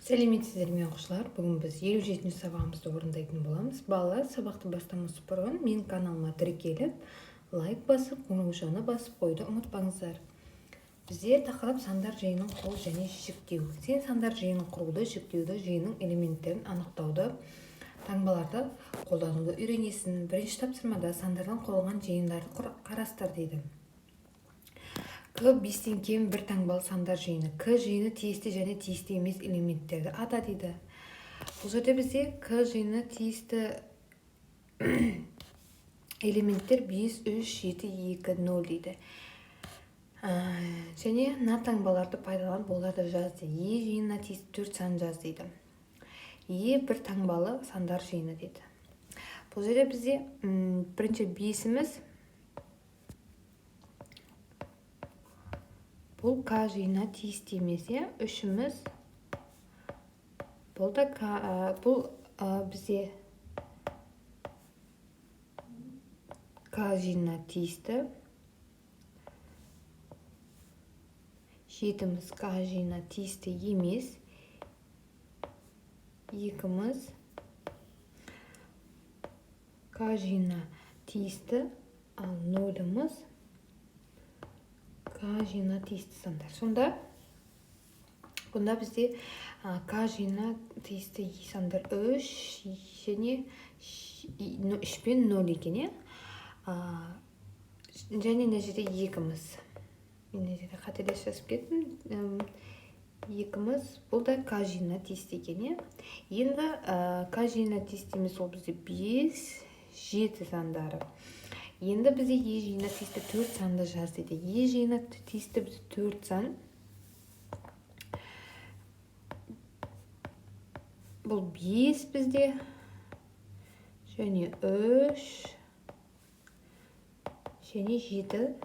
Сәлеметсіздер ме, оқушылар! Бүгін біз 57-ші сабағымызды орындайтын боламыз. Балалар, сабақты бастамас бұрын менің каналыма тіркеліп, лайк басып, қоңыраушаны басып қоюды ұмытпаңыздар. Бізде тақырып сандар жиынын құру және жіктеу. Сен сандар жиынын құруды, жіктеуді, жиынның элементтерін анықтауды, таңбаларды қолдануды үйренесің. Бірінші тапсырмада сандардан құрылған жиындарды қарастыр дейді. К 5-тен кем бір таңбалы сандар жиыны. К жиыны тиісті және тиісті емес элементтерді ата дейді. Бұл жерде бізде К жиыны тиісті элементтер 5, 3, 7, 2, 0 дейді. Және мына таңбаларды пайдаланып оларды жаз дейді. Е жиынына тиісті 4 сан жаз дейді. Е бір таңбалы сандар жиыны дейді. Бұл жерде бізде бірінші 5-іміз бұл К жиынына тиісті емес, иә. 3-іміз бұл да К, бұл бізде К жиынына тиісті. 7-іміз К жиынына тиісті емес. 2-іміз К жиынына тиісті, ал 0-іміз К жиынына тиісті сандар. Сонда бұнда бізде К жиынына тиісті сандар 3 және 3 пен 0 екен, иә. Және мына жерде 2-міз. Мен мына жерде қателесіп жазып кеттім. 2-міз бұл да К жиынына тиісті екен, иә. Енді К жиынына тиісті емес, ол бізде 5, 7 сандары. Енді бізде Е жиынына тиісті 4 санды жаз дейді. Е жиынына тиісті бізде 4 сан. Бұл 5 бізде және 3 және 7.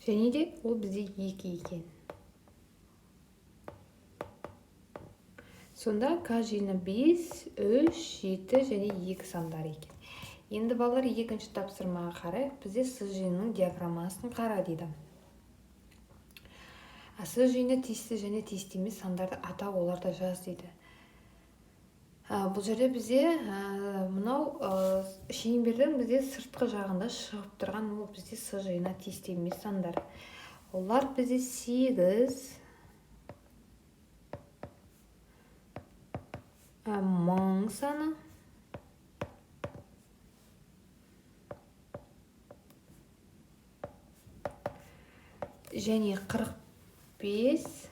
Және де ол бізде 2 екен. Сонда К жиыны 5, 3, 7 және 2 сандар екен. Енді балалар, екінші тапсырмаға қарайық. Бізде С жиынының диаграммасын қара дейді. С жиыны тиісті және тиісті емес сандарды ата, оларды жаз дейді. Бұл жерде бізде мынау шеңбердің бізде сыртқы жағында шығып тұрған, ол бізде С жиынына тиісті емес сандар. Олар бізде 8, 1000 саны, және 45,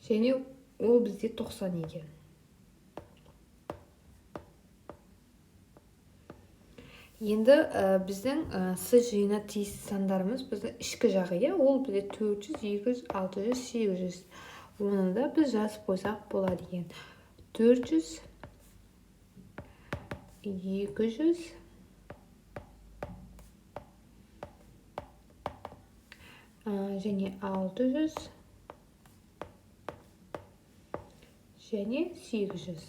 және ол бізде 90 екен. Енді біздің С жиынына тиісті сандарымыз біздің ішкі жағы, иә, ол бізде 400, 200, 600, 800. Оны да біз жазып қойсақ болады екен. 400, 200, және 600 және 800.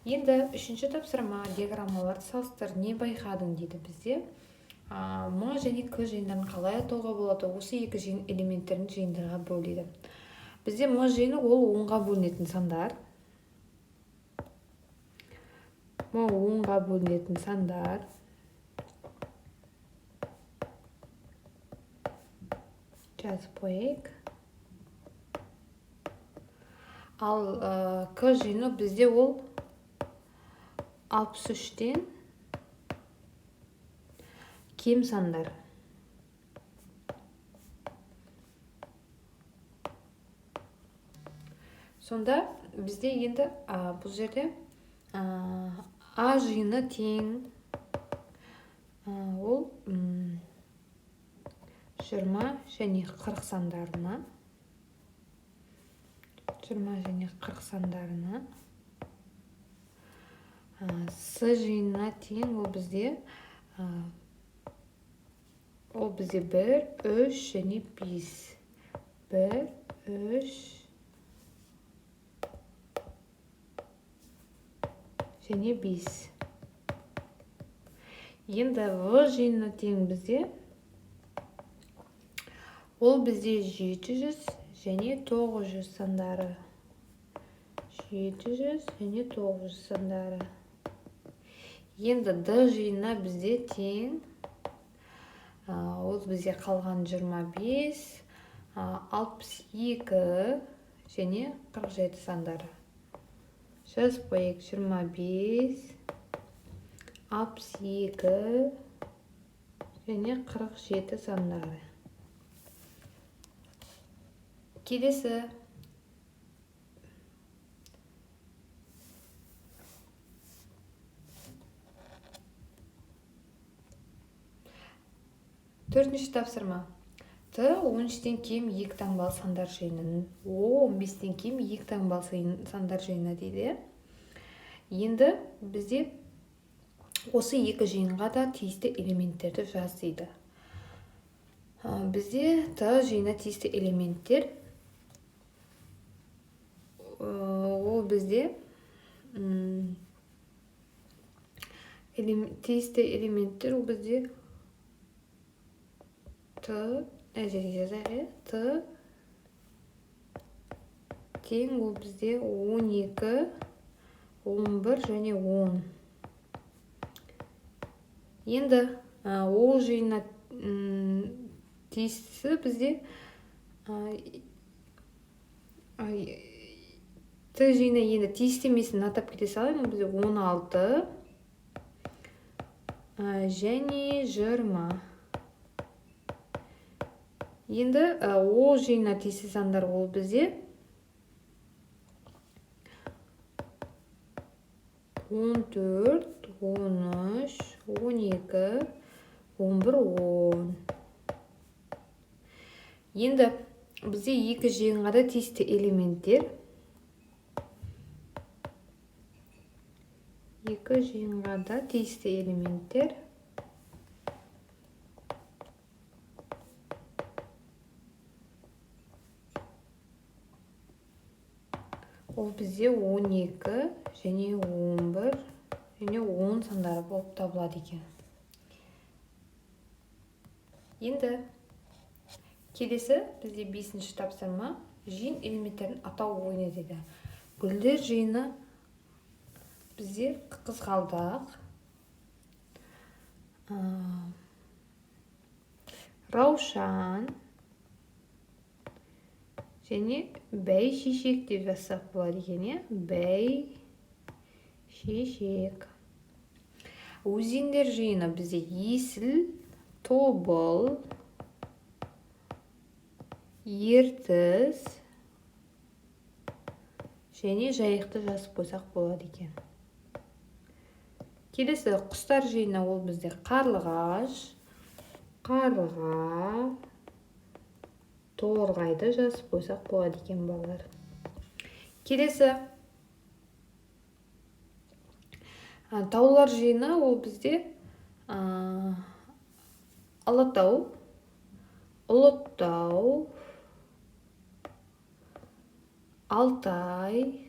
Енді үшінші тапсырма, диаграммаларды салыстыр. Не байқадың дейді бізде. М және К жиындарын қалай атауға болады? Осы екі жиын элементтерін жиындарға бөл дейді. Бізде М жиыны ол 10-ға бөлінетін сандар. М 10-ға бөлінетін сандар. Жазып қояйық. Ал К жиыны бізде ол 63-тен кем сандар. Сонда бізде енді бұл жерде А жиыны тең Ол 20 және 40 сандарына, 20 және 40 сандарына, С жиынына тең ол бізде 1, 3 және 5. 1, 3 және 5. Енді В жиынына тең бізде, ол бізде 700 және 900 сандары. 700 және 900 сандары. Енді Д жиынына бізде тең, ол бізде қалған 25, 62 және 47 сандары. Жазып қояйық. 25, 62 және 47 сандары. Келесі төртінші тапсырма. Т 13-тен кем екі таңбалы сандар жиыны, О 15-тен кем екі таңбалы сандар жиыны дейді. Енді бізде осы екі жиынға да тиісті элементтерді жаз дейді. Бізде Т жиынына тиісті элементтер, ол бізде тиісті элементтер, ол бізде Т, жерге жазайық, Т тең ол бізде 12, 11 және 10. Енді ол жиынына тиістісі бізде Т жиынына енді тиісті емесін атап кете салайын. Ол бізде 16 және 20. Енді О жиынына тиісті сандар ол бізде 14, 13, 12, 11, 10. Енді бізде екі жиынға да тиісті элементтер. Екі жиынға да тиісті элементтер. Ол бізде 12 және 11 және 10 сандары болып табылады екен. Енді келесі бізде 5-ші тапсырма, жиын элементтерін атау ойыны дейді. Гүлдер жиыны бізде қызғалдақ, раушан және бәйшешек деп жазсақ болады екен, иә? Бәйшешек. Өзендер жиыны бізде Есіл, Тобыл, Ертіс және Жайықты жазып қойсақ болады екен. Келесі құстар жиыны ол бізде қарлығаш, қарға, торғайды жазып қойсақ болады екен балалар. Келесі таулар жиыны ол бізде Алатау, Ұлытау, Алтай,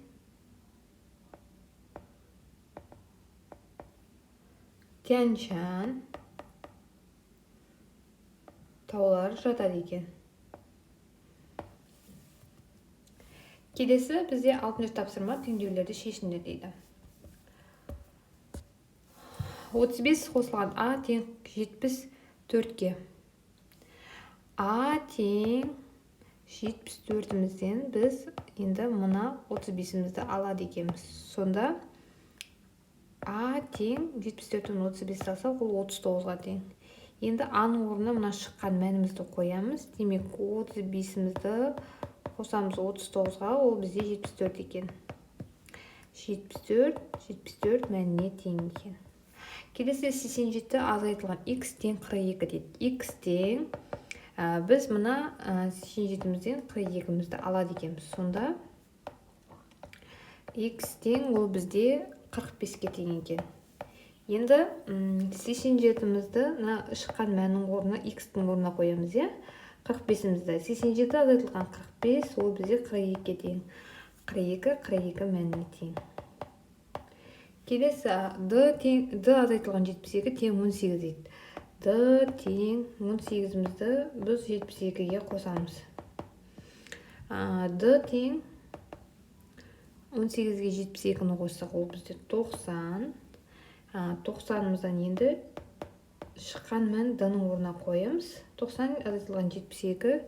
Тянь-Шань таулары жатады екен. Келесі бізде 6-шы тапсырма, теңдеулерді шешіңдер дейді. 35 қосылған А тең 74-ке. А тең 74-імізден біз енді мына 35-імізді алады екенбіз. Сонда А тең 74-тен 35 алсақ, ол 39-ға тең. Енді А-ның орнына мына шыққан мәнімізді қоямыз. Демек, 35-імізді қосамыз 39-ға, ол бізде 74 екен. 74, 74 мәніне тең екен. Келесі 87 азайтылған x тең 42 дейді. X тең біз мына 87-мізден 42-мізді алады екенбіз. Сонда x тең ол бізде 45-ке тең екен. Енді 87-мізді мына шыққан мәннің орнына x-тің орнына қоямыз, иә? 45-імізді 87 азайтылған 45 ол бізде 42-ге тең. 42 42 мәніне тең. Келесі d тең d азайтылған 72 тең 18 дейді. D тең 18-імізді біз 72-ге қосамыз. D тең 18-ге 72-ні қоссақ, ол бізде 90. 90-ымыздан енді шыққан мән D-ның орнына қоямыз. 90 азайтылған 72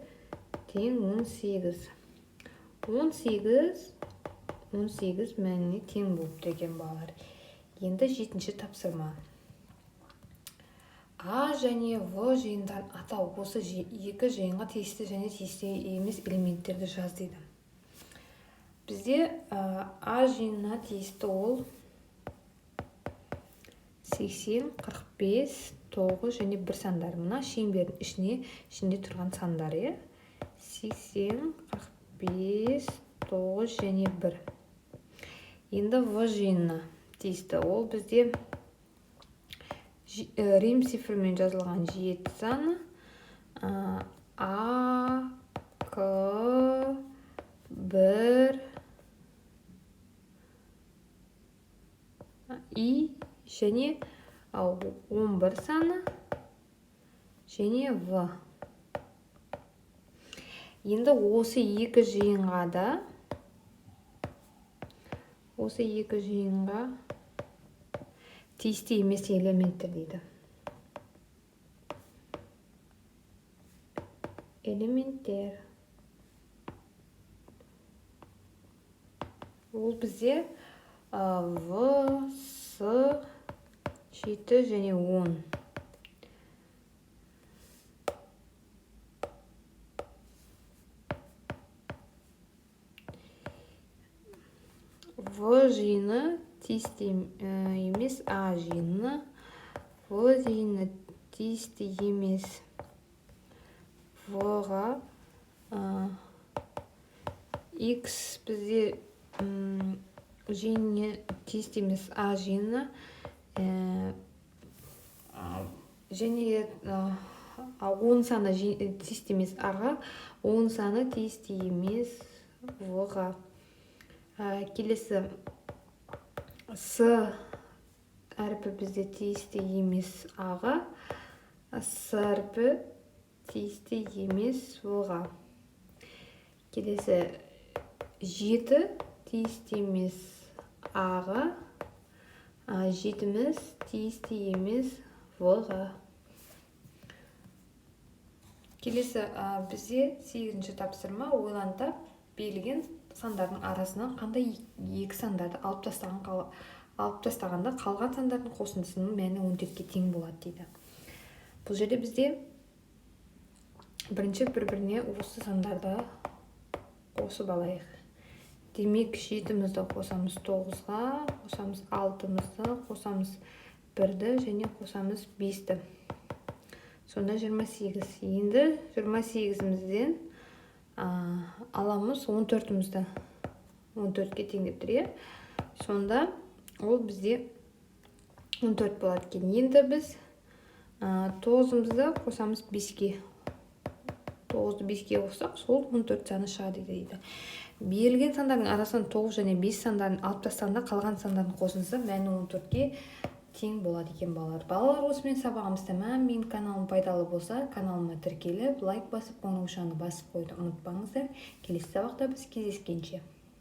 тең 18. 18 18 мәніне тең болып тұр екен, балалар. Енді 7-ші тапсырма. А және В жиындарын атау. Осы екі жиынға тиісті және тиісті емес элементтерді жаз дейді. Бізде А жиынына тиісті ол 80, 45, 9 және 1 сандар. Мына шеңбердің ішінде тұрған сандар, иә? 80, 45, 9 және 1. Енді В жиынына тиісті. Ол бізде рим цифрмен жазылған 7 саны. А, К, 1, И және 11 саны және В. Енді осы екі жиынға да, осы екі жиынға тиісті емес элементтер дейді. Элементтер. Ол бізде В, С, 7 және 10. В жиыны тиісті емес А жиыны, В жиыны тиісті емес В-ға, X бізде жиыны тиісті емес А жиыны, және 10 саны тиісті емес А-ға, 10 саны тиісті емес В-ға. Келесі С әрпі бізде тиісті емес А-ға, С әрпі тиісті емес В-ға. Келесі 7 тиісті емес А-ға, 7-міз тиісті емес В-ға. Келесі бізде 8-ші тапсырма. Ойлан тап, берілген сандардың арасынан қандай екі сандарды алып тастағанда қалған сандардың қосындысының мәні 14-ке тең болады дейді. Бұл жерде бізде бірінші бір-біріне осы сандарды қосып алайық. Демек, 7-мізді қосамыз 9-ға, қосамыз 6-мызды, қосамыз 1-ді және қосамыз 5-ті. Сонда 28. Енді 28-мізден аламыз 14-імізді. 14-ке тең деп тұр, иә? Сонда ол бізде 14 болады екен. Енді біз 9-ымызды қосамыз 5-ке. 9-ды 5-ке қоссақ, сол 14 саны шығады дейді. Берілген сандардың арасынан 9 және 5 сандарын алып тастағанда қалған сандардың қосындысы мәні 14-ке тең болады екен, балалар. Балалар, осымен сабағымыз тәмам. Менің каналым пайдалы болса, каналыма тіркеліп, лайк басып, қоңыраушаны басып қоюды ұмытпаңыздар. Келесі сабақта біз кездескенше.